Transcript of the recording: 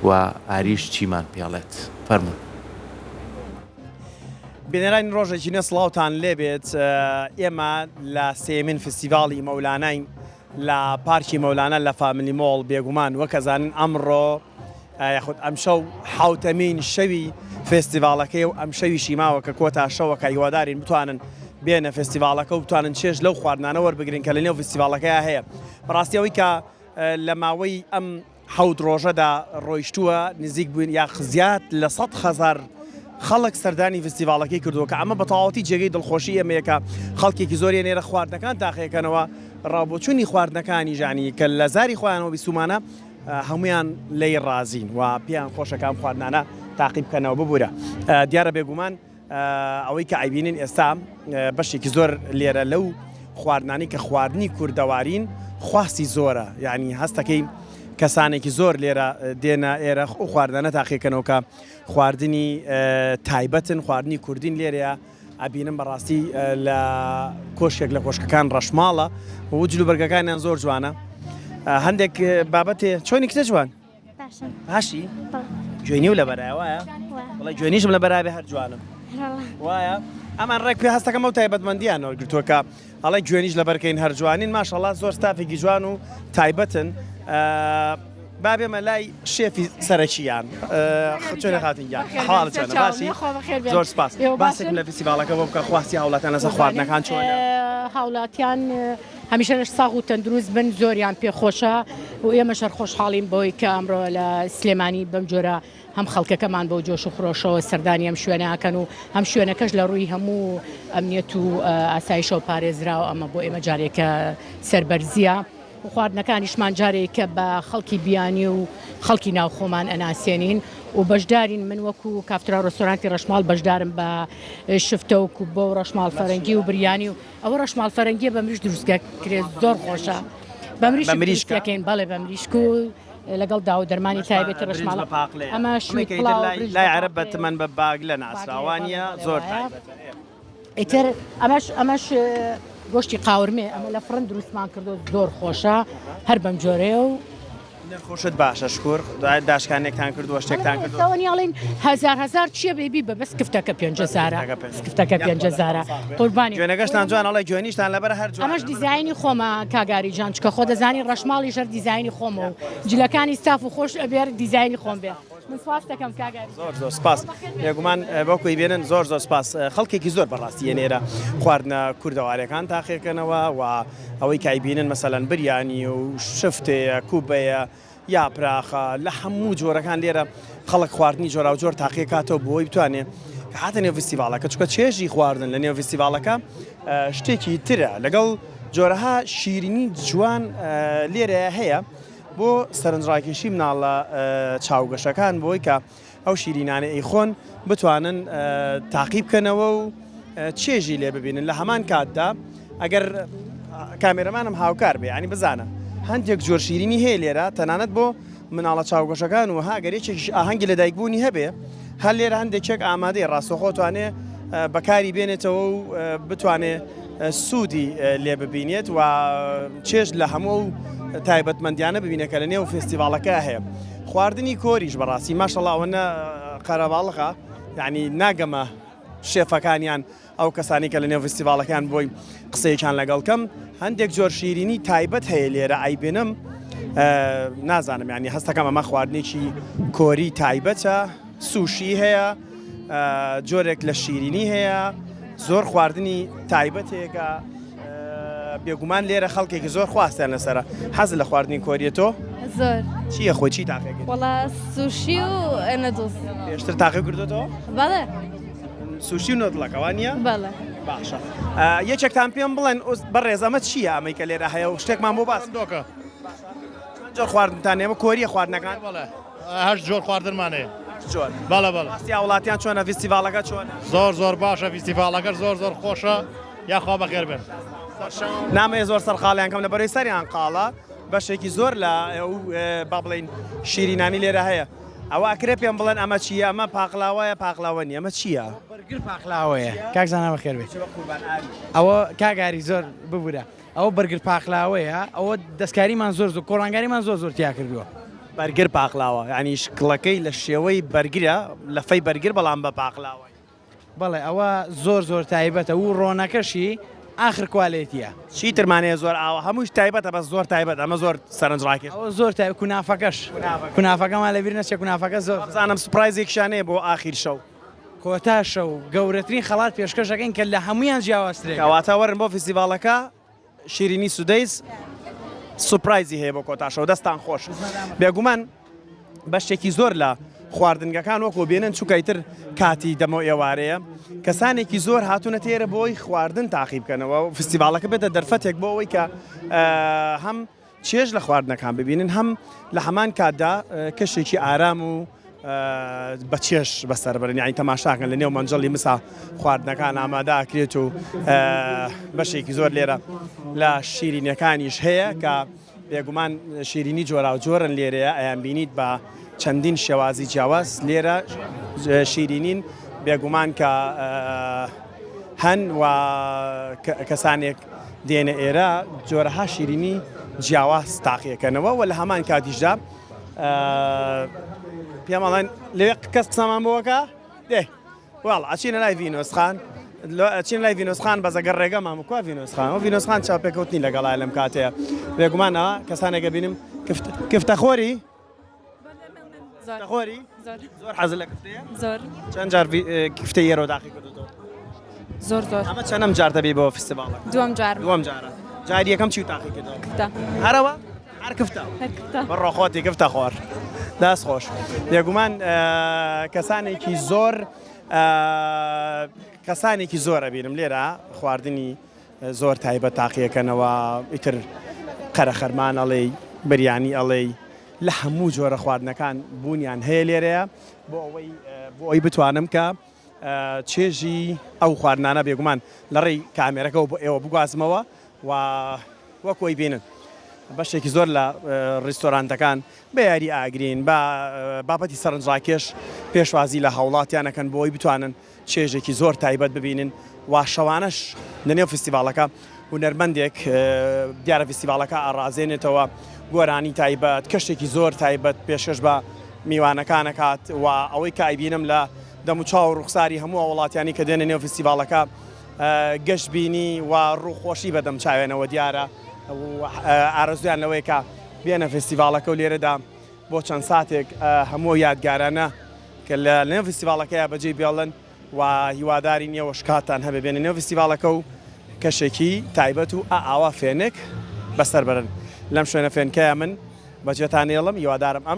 و ئاریش چیمان پێڵێت فەرموون. بینەرانی ڕۆژێکی نوێ سڵاوتان لێبێت ئێمە لە سێیەمین فستیڤاڵی مەولاناین لە پارکی مەولانا لە فاملی مۆڵ بێگومان وەک ئەزانن ئەمڕۆ یاخود ئەمشەو حوتەمین شەوی فێستیڤاڵەکەی و ئەم شەویشی ماوە کە کۆتا شەوەکە هیوادارین بتوانن بێنە فێستیڤاڵەکە و بتوانن چێژ لەو خواردنانە وەربگرن کە لە نێو فێستیڤاڵەکەیا هەیە بەڕاستی ئەوەی کە لە ماوەی ئەم حەوت ڕۆژەدا ڕۆیشتووە نزیک بووین یا زیاد لە 100 هەزار خەڵک سەردانی فستیڤاڵەکەی کردووە کە ئەمە بە تەواوەتی جێگەی دڵخۆشی ئێمەیە کە خەڵکێکی زۆر یەنێرە خواردنەکان تاقیەکەنەوە ڕاوبۆچوونی خواردنەکانی ژانی کە لە زاری خۆیانەوە بیستومانە هەمویان لێی ڕازین و پێیان خۆشە کە ئەم خواردنانە تاقی بکەنەوە ببوورە دیارە بێگومان ئەوەی کە ئەیبینین ئێستا بەشێکی زۆر لێرە لەو خواردنانی کە خواردنی کوردەوارین خواستی زۆرە یعنی هەستەکەی کەسانێکی زۆر لێرە دێنە ئێرە ئەو خواردنانە تاقیکەنەوە کە خواردنی تایبەتن خواردنی کوردین لێرەیە ئەبینم بەڕاستی لە کۆشێک لە کۆشکەکان ڕەشماڵە و جلوبەرگەکانیان زۆر جوانە هەندێک بابەتێ چۆنی کچە جوان باشم. باشی؟ جوێنی و لەبەرایە وایە؟ بەڵێ جوێنیشم لەبەرا بێ هەر جوانم. وایە؟ ئەمان ڕێک پێ هەستەکەم ئەو تایبەتمەندیان وەرگرتووە کە ئەڵێ جوێنیش لەبەرکەین هەر جوانین ماشەڵا زۆر ستافێکی جوان و تایبەتن. با بێمە لای شێفی سەرەکییان چۆنە خاتون گیان حاڵت چۆنە باشی زۆر سپاس باسێکم لە فیستیڤاڵەکە بۆ بکە خواستی هاوڵاتیان لەسەر خواردنەکان چۆنە؟ هاوڵاتیان هەمیشە لەش ساغ و تەندروست بن زۆریان پێ خۆشە و ئێمەش هەر خۆشحاڵین بەوەی کە ئەمڕۆ لە سلێمانی بەم جۆرە هەم خەڵکەکەمان بەو جۆش و خرۆشەوە سەردانی ئەم شوێنە ئەکەن و هەم شوێنەکەش لە ڕووی هەموو ئەمنیەت و ئاسایشەوە پارێزراوە ئەمە بۆ ئێمە جارێکە سەربەرزیە و خواردنەکانیشمان جارێکە بە خەڵکی بیانی و خەڵکی ناوخۆمان ئەناسێنین و بەشدارین من وەکو کافترا ڕێستۆرانتی ڕەشماڵ بەشدارم بە شفتە و کوبە و ڕەشماڵ فەرەنگی و بریانی و ئەوە ڕەشماڵ فەرەنگیە بە مریش دروست کرێت زۆر خۆشە بە مریشک دروست دەکەین بەڵێ بە مریشک و لەگەڵ داو دەرمانی تایبەتی ڕەشماڵ ئەمە شویت پڵاو لای عەرەب بە تمەن بە باگلە ناسراوە نییە زۆر تایبەتە. ئیتر ئەمەش ئەمەش گۆشتی قاورمێ ئەمە لە فڕن دروستمان کردو زۆر خۆشە هەر بەم جۆرەیە و نرخۆشت باشە شکور داشکانێکتان کردووە شتێکتان کردووە ئەوە نیاڵین هەزار هەزار چییە بێبی بە بەس کفتەکە پێنج هەزارە کفتەکە پێنج هەزارە قوربانی جوێنەکەشتان جوان ئەڵێ جوێنیشتان لەبەر هەر جوان ئەمەش دیزاینی خۆمە کاگاری جان چکە خۆ دەزانی ڕەشماڵی ژەر دیزاینی خۆمە و جلەکانی ستاف و خۆش ئەبێر دیزاینی خۆم بێ من سپاس دەکەم کاگاری زۆر زۆر سپاس بێگومان بەکوی بێنن زۆر زۆر سپاس خەڵکێکی زۆر بەڕاستی یەنێرە خواردنە کوردەوارەکان تاقیکەنەوە و ئەوەی کە ئەیبینن مەسەلەن بریانی و شفتەیە، کوبەیە، یاپراخە، لە هەموو جۆرەکان لێرە خەڵک خواردنی جۆراوجۆر تاقیەکاتەوە بۆی بتوانێ کە هاتە نێو فیستیڤاڵەکە چونکە چێژی خواردن لە نێو فیستیڤاڵەکە شتێکی ترە لەگەڵ جۆرەها شیرینی جوان لێرە هەیە بۆ سەرنجڕاکێشی مناڵە چاوگەشەکان بۆی کە ئەو شیرینانەی ئەیخۆن بتوانن تاقی بکەنەوە و چێژی لێ ببینن لە هەمان کاتدا ئەگەر کامێرەمانم هاوکار بێ ینی بزانە هەندێک جۆر شیرینی هەیە لێرە تەنانەت بۆ مناڵە چاوگەشەکان و ها گەر یەکێکیش ئاهەنگی لەدایکبوونی هەبێ هەر لێرە هەندێکێک ئامادەی ڕاستەخۆ توانێ بەکاری بێنێتەوە و بتوانێ سوودی لێ ببینێت و چێژ لە هەموو ئەو تایبەتمەندیانە ببینێت کە لە نێو فێستیڤاڵەکە هەیە. خواردنی کۆریش بەڕاستی ماشەڵا ئەوەنە قەرەباڵغە یعنی ناگەمە شێفەکانیان ئەو کەسانی کە لە نێو فستیڤاڵەکان بۆی قسەیەکیان لەگەڵ کەم هەندێک جۆر شیرینی تایبەت هەیە لێرە ئەیبینم نازانم ینی هەستەکەم ئەمە خواردنێکی کۆری تایبەتە سوشی هەیە جۆرێک لە شیرینی هەیە زۆر خواردنی تایبەتێکە بێگومان لێرە خەڵکێکی زۆر خواستیان لەسەرە حەز لە خواردنی کۆریە تۆ زۆر چییە خۆی چی تاقێک وەڵا سوشی و نەدڵس پێشتر تاقی کردوتەوە بەڵێ سوشی و نۆدڵەکەوە نییە بەڵێ باشە یەکێکتان پێم بڵێن بەڕێز ئەمە چییە ئەمەی کە لێرە هەیە و شتێکمان بۆ باس دۆکە جۆر خواردنتان ئێمە کۆریە خواردنەکان بەڵێ هەشت جۆر خواردنمان هەیە جۆر بەڵێ بەڵێ خواستی هاوڵاتیان چۆنە فیستیڤاڵەکە چۆنە زۆر زۆر باشە فیستیڤاڵەکە زۆر زۆر خۆشە یاخوا بەخێر بێن. نامەوێ زۆر سەرقاڵیان کەم لەبەرەی سەریان قاڵە بەشێکی زۆر لە ئەو با بڵێین شیرینانی لێرە هەیە ئەوە ئەکرێ پێم بڵێن ئەمە چییە ئەمە پاقلاوەیە پاقلاوە نییە ئەمە چییە؟ بەرگر پاقلاوەیە کاک زانا بەخێر بێت ئەوە کاک ئاری زۆر ببورە ئەوە بەرگر پاقلاوەیە ئەوە دەستکاریمان زۆر زۆر کۆڕانگاریمان زۆر زۆر تیا کردووە. بەرگر پاقلاوە یانی شکڵەکەی لە شێوەی بەرگرە لەفەی بەرگر بەڵام بە پاقلاوە. بەڵێ ئەوە زۆر زۆر تایبەتە و ڕۆنەکەشی ئاخر کوالێتیە. چیترمان هەیە زۆر ئاوا هەموویش تایبەتە بەس زۆر تایبەت ئەمە زۆر سەرنج ڕاکێش. ئەوە زۆر تایبەت کونافەکەش کونافەکەمان لەبیر نەچێ کونافەکە زۆر. وابزانم سوپرایزێکیشان هەیە بۆ ئاخیر شەو. کۆتا شەو گەورەترین خەڵات پێشکەش ئەکەین کە لە هەموویان جیاوازترێکە. کەواتە وەرن بۆ فیستیڤاڵەکە شیرینی سودەیس سوپرایزی هەیە بۆ کۆتا شەو دەستان خۆش بێگومان بەشێکی زۆر لە خواردنگەکان وەکۆ بێنن چونکە ئیتر کاتی دەمە ئێوارەیە کەسانێکی زۆر هاتوونە تێرە بۆی خواردن تاقی بکەنەوە و فستیڤاڵەکە بێتە دەرفەتێک بۆ ئەوەی کە هەم چێژ لە خواردنەکان ببینن هەم لە هەمان کاتدا کەشێکی ئارام و بە چێژ بەسەر بەرن یانی تەماشاکەن لە نێو مەنجەڵی مسا خواردنەکان ئامادە ئەکرێت و بەشێکی زۆر لێرە لە شیرینەکانیش هەیە کە بێگومان شیرینی جۆراوجۆرن لێرەیە ئەیان بینیت بە چەندین شێوازی جیاواز لێرە شیرینین بێگومان کە هەن و کەسانێک دێنە ئێرە جۆرەها شیرینی جیاواز تاقیەکەنەوە و لە هەمان کاتیشدا پێم ئەڵێن لەوێ کەس قسەمان بۆکە دێ واڵ ئەچینە لای ڤینۆس خان ئەچین لای ڤینۆس خان بەس ئەگەر ڕێگەمان بکوا ڤینۆس خان و ڤینۆس خان چاوپێکەوتنی لەگەڵای لەم کاتەیە بێگومانەوە کەسانێکە بینم کفتەخۆری خۆری زۆر حەز لە کفتەیە زۆر چەند جار کفتەی ئێرە داقی کردوتەوە زۆر زۆر ئەمە چەنەم جار دەبی بۆ فستیڤاڵەکە دووەم جار دووەم جارە جاری یەکەم چی تاقی کردەوە کفتە هەرەوە هەر کفتە هەر کفتە بڕۆ خۆتی کفتە خۆر دەست خۆش بێگومان کەسانێکی زۆر کەسانێکی زۆر ئەبینم لێرە خواردنی زۆر تایبەت تاقیەکەنەوە ئیتر قەرەخەرمان ئەڵێی بریانی ئەڵێی لە هەموو جۆرە خواردنەکان بوونیان هەیە لێرەیە بۆ ئەوەی بۆ ئەوەی بتوانم کە چێژی ئەو خواردنانە بێگومان لە ڕێی کامێرەکەەوە بۆ ئێوە بگوازمەوە و وەک ئەوی بینن بەشێکی زۆر لە ڕیستۆرانتەکان بە یاری ئاگرین بە بابەتی سەرنجڕاکێش پێشوازی لە هاوڵاتیان ئەکەن بۆ ئەوەی بتوانن چێژێکی زۆر تایبەت ببینن و شەوانەش لە نێو فیستیڤاڵەکە هونەرمەندێک دیارە فیستیڤاڵەکە ئاڕازێنێتەوە گۆرانی تایبەت کەشێکی زۆر تایبەت پێشکەش بە میوانەکان ئەکات و ئەوەی کە ئەیبینم لە دەموچاو و ڕوخساری هەموو هاوڵاتیانی کە دێنە نێو فیستیڤاڵەکە گەشبینی و ڕووخۆشی بەدەم چاوێنەوە دیارە و ئارەزویان لەوەیە کە بێنە فیستیڤاڵەکە و لێرەدا بۆ چەند ساتێک هەموو یادگارانە کە لە نێو فیستیڤاڵەکەیا بەجێی بێڵن و هیوادارین ئێوەش کاتتان هەبێ بێنە نێو فیستیڤاڵەکە و کەشێکی تایبەت و ئاوا فێنک بەسەر بەرن لەم شوێنە فێنکەیە من بەجێتان ئێڵم هیوادارم ئەم.